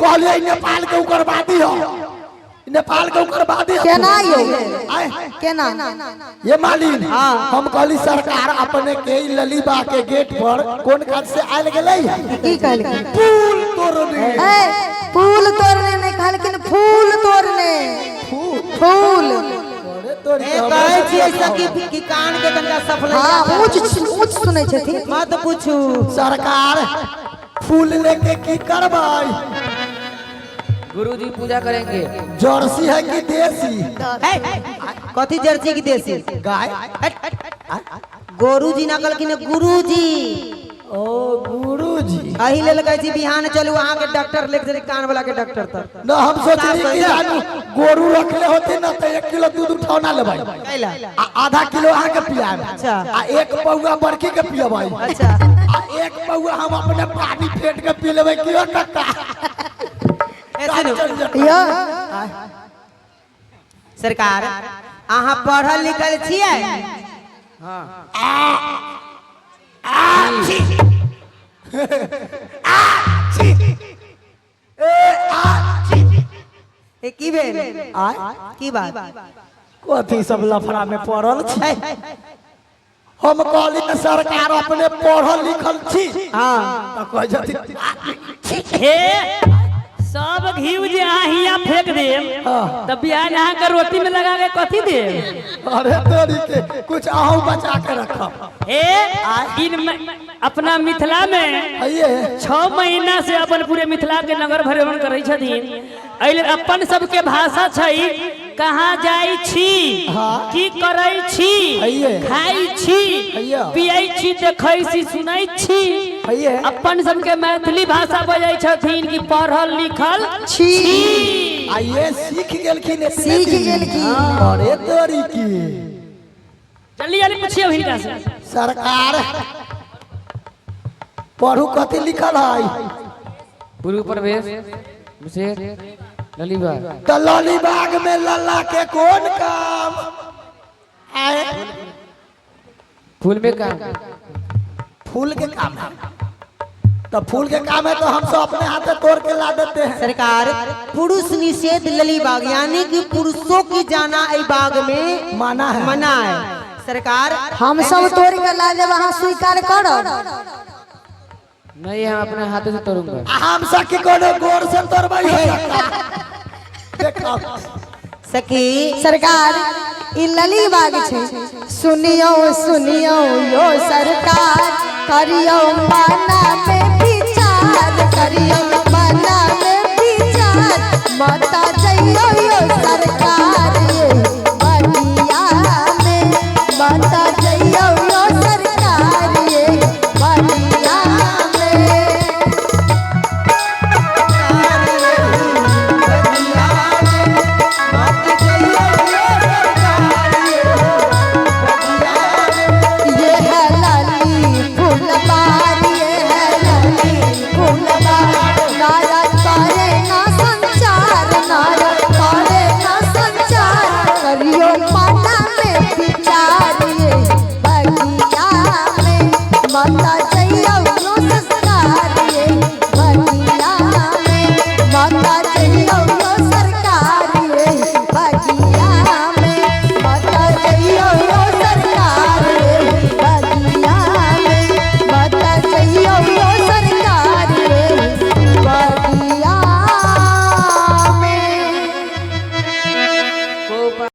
कहलिए नेपाल के उग्रवादी हो, नेपाल के उग्रवादी हो। केना यौ? आय। केना? ये मालिन, हम कहली सरकार अपने के ई ललीबा के गेट पर कोन काज से आयल गेलै है? की कहलखिन? पुल तोड़ने। ए, पुल तोड़ने नहि कहलखिन, फूल तोड़ने। फूल? फूल। अरे तोरी ए, के कहै छियै सखी कि कान के तनका सफलैया। हँ, ऊँच ऊँच सुनै छथिन। मत पूछू। सरकार फूल लेके की करबै? गुरुजी पूजा करेंगे। जर्सी है कि देसी? ए, कथी जर्सी की देसी? गाय। गुरुजी ना कहलखिन, गुरुजी। ओ गुरुजी। एही लेल कहै छी बिहान चलू, अहाँके डॉक्टर लेके चली, कान वाला के डॉक्टर तक। न, हम सोचली कि जानू गोरू रखले होते न तो 1 किलो दूध उठौना लेबै। कैला? आ आधा किलो अहाँके पियाब। अच्छा। आ एक पौआ बड़की के पियबै। अच्छा। आ एक पौआ हम अपने पानी फेंट के पी लेबै। क्यों कक्का? ए, सुनू। चल जेतै। यौ। सरकार, अहाँ पढ़ल लिखल छियै? आ छी, आ छी, ए आ छी। ए, की भेल? आय? की बात? कथी सब लफड़ा में पड़ल छी? हम कहली ने सरकार अपने पढ़ल लिखल छी? हाँ। तऽ कहै छथिन आ, छी। हे, सब घी जे अहाँ हियाँ फेंक देब तऽ बिहान अहाँके रोटी में लगा के कथी देब? अरे तोरी के, कुछ अहूँ बचा के रखब। हे, इन अपना मिथिला में आइए। 6 महीना से अपन पूरे मिथिला के नगर भ्रमण करै छथिन। एहि लेल अपन सबके भाषा छै, कहाँ जाइ छी, की करै छी, हइये। खाइ छी, हइये। पियै छी, देखै छी, सुनै छी। हइये। अपन सबके मैथिली भाषा बजै छथिन कि पढ़ल लिखल छी। छी। आइए सीख गेलखिन एतने सीख दिन। गेलखिन। अरे तोरी की। जल्दी जल्दी पूछिए हिनका से। सरकार, पढ़ू, कथी लिखल है? गुरु प्रवेश विशेष ललीबाग। तऽ ललीबाग में लल्ला के कोन काम आए? फूल में काम। फूल के काम है तो फूल के काम है तो हम सब अपने हाथ से तोड़ के ला देते हैं। सरकार, पुरुष निषेध लली बाग, यानी कि पुरुषों की जाना एहि बाग में माना है। मना है सरकार। हम सब तोड़ के ला देब, अहाँ स्वीकार करब? नहीं, हम अपने हाथों से तोड़ूंगा। आ हम सब की कोनो गोर से तोड़बै हो देखो। सखी। सरकार, ई लली बाग छै। सुनियो सुनियो यो सरकार, करियो मना में विचार, करियो मना।